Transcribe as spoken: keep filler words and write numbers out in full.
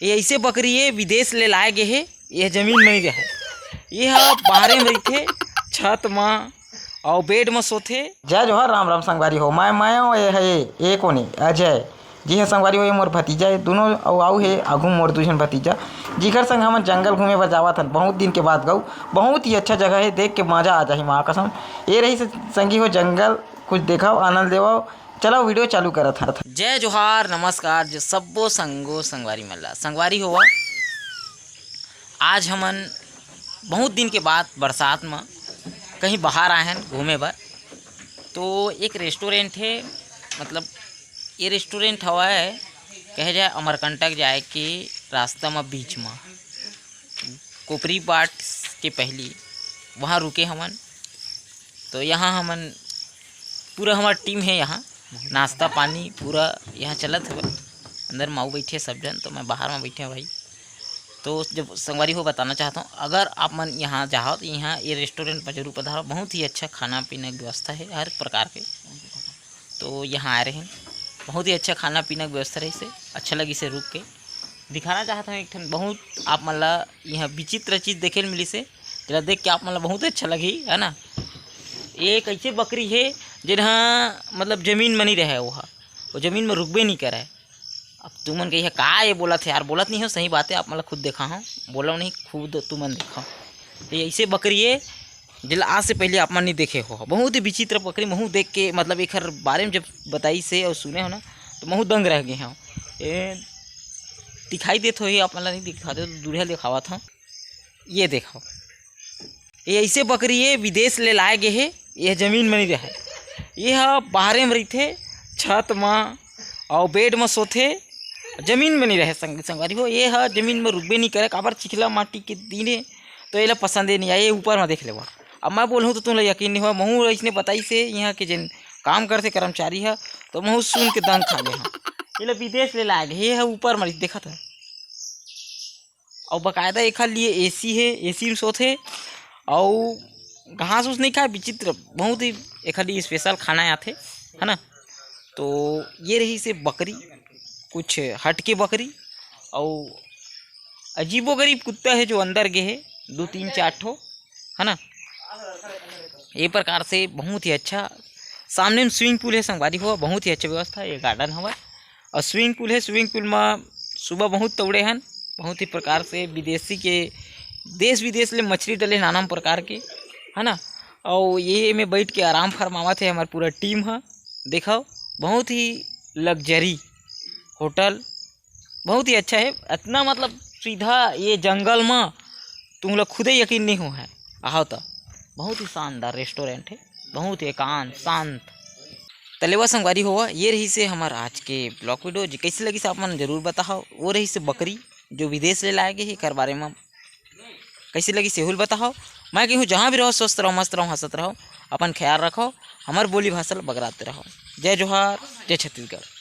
ये ऐसे बकरी ये विदेश ले लाए गे हे, ये जमीन में नहीं रहे, ये ह बाहरे में रहिथे, छत म अउ बेड म सोथे। जय जोहार, राम राम संगवारी हो, मैं मैं हूँ, ये है ये कोने अजय जी है संगवारी हो, ये मोर भतीजा है दोनों, अउ आऊ है आगू मोर दू झन भतीजा, जिकर संग हमन जंगल घूमे बर जावत हन। बहुत दिन के बाद गऊ, बहुत ही अच्छा जगह है, देख के मजा आ जाही माँ कसम। ये रही से संगी हो जंगल, कुछ देखाओ, आनंद लेवाओ। चलो वीडियो चालू करत हन। जय जोहार, नमस्कार जो सब्बो संगो संगवारी मन ला। संगवारी हो, आज हमन बहुत दिन के बाद बरसात म कहीं बाहर आए हन घूमे बर। तो एक रेस्टोरेंट है, मतलब ये रेस्टोरेंट हवय, कहे जाए अमरकंटक जाए के रास्ता म, बीच म कोपरी बाट के पहली वहाँ रुके हमन। तो यहाँ हमन पूरा हमार टीम है, यहाँ नाश्ता पानी पूरा यहाँ चलत हवे। अंदर माऊ बैठे सब जन, तो मैं बाहर में बैठे हूँ भाई। तो जब संगवारी हो बताना चाहता हूँ, अगर आप मन यहाँ जाओ तो यहाँ ये रेस्टोरेंट में जरूर पधारो। बहुत ही अच्छा खाना पीने की व्यवस्था है हर प्रकार के। तो यहाँ आए रहे, बहुत ही अच्छा खाना पीना के व्यवस्था रहिसे, अच्छा लगिसे रुक के। दिखाना चाहत हूँ एक ठन बहुत आप मन ला यहाँ विचित्र चीज़ देखे ल मिलिसे, जेला देख के आप मन ला बहुत अच्छा लगही, है ना। ये एक ऐसे बकरी है जेन ह मतलब जमीन म नहीं रहे, वो ह वो जमीन म रुकबे नहीं करे। अब तुमन कहिए का ये बोलत है यार, बोलत नहीं हो, सही बात है, आप मन ला खुद देखा हूँ, बोलो नहीं, खुद तुमन देखा। ये ऐसे बकरी है जेला आज से पहले आप मन नहीं देखे हो। बहुत ही विचित्र बकरी, महू देख के मतलब एकर बारे में जब बताई से और सुने हो ना, तो महू दंग रह गए हो। ये दिखाई देत हो, ये आप मन ला नहीं दिखा दे तो दूरिया दिखावत हो। ये देखो, ये ऐसे बकरी ये विदेश ले लाए गए है, ये जमीन में नहीं रहे, ये ह बाहरे में रहिथे, छत म अउ बेड म सोथे, जमीन में नहीं रहे। संग संगवारी हो, ये ह जमीन में रुकबे नहीं करे, काबर चिखला माटी के दिन है, तो एला पसंद ही नहीं आए। ये ऊपर में देख लेवा, अब मैं बोलूँ तो तुमला यकीन नहीं हुआ। महू इसने बताई से यहाँ के जिन काम करते कर्मचारी है, तो महू सुन के दंग खा गए हैं। ये ला विदेश ले लाए गए, ये है ऊपर में देखा था। और बाकायदा एखर लिए एसी है, एसी में सोत है। और घास उस नहीं खाए, विचित्र, बहुत ही एखर लिए स्पेशल खाना आथे, है ना। तो ये रही से बकरी, कुछ हटके बकरी, और अजीबोगरीब कुत्ता है जो अंदर गे है, दो तीन चार ठो, है ना। ये प्रकार से बहुत ही अच्छा। सामने में स्विमिंग पूल है संगवारी हो, बहुत ही अच्छा व्यवस्था, ये गार्डन हवा। और स्विमिंग पूल है, स्विमिंग पूल में सुबह बहुत तौड़े हन, बहुत ही प्रकार से विदेशी के, देश विदेश ले मछली डले नाना प्रकार के, है ना। और ये में बैठ के आराम फरमावत है हमार पूरा टीम ह। देखो, बहुत ही लग्जरी होटल, बहुत ही अच्छा है। इतना मतलब सीधा ये जंगल में तुम लोग खुदे यकीन नहीं हो है, आओ तो। बहुत ही शानदार रेस्टोरेंट है, बहुत ही एकांत शांत। तलेवा संगवारी हो, ये रही से हमार आज के ब्लॉग वीडियो जी। कैसे लगी से आप मन जरूर बताओ। वो रही से बकरी जो विदेश ले लाए गए है, एकर बारे में कैसे लगी सेहुल बताओ। मैं कहूँ जहाँ भी रहो, स्वस्थ रहो, मस्त रहो, हंसत रहो, अपन ख्याल रखो, हमार बोली भाषा ल बगराते रहो। जय जोहार, जय छत्तीसगढ़।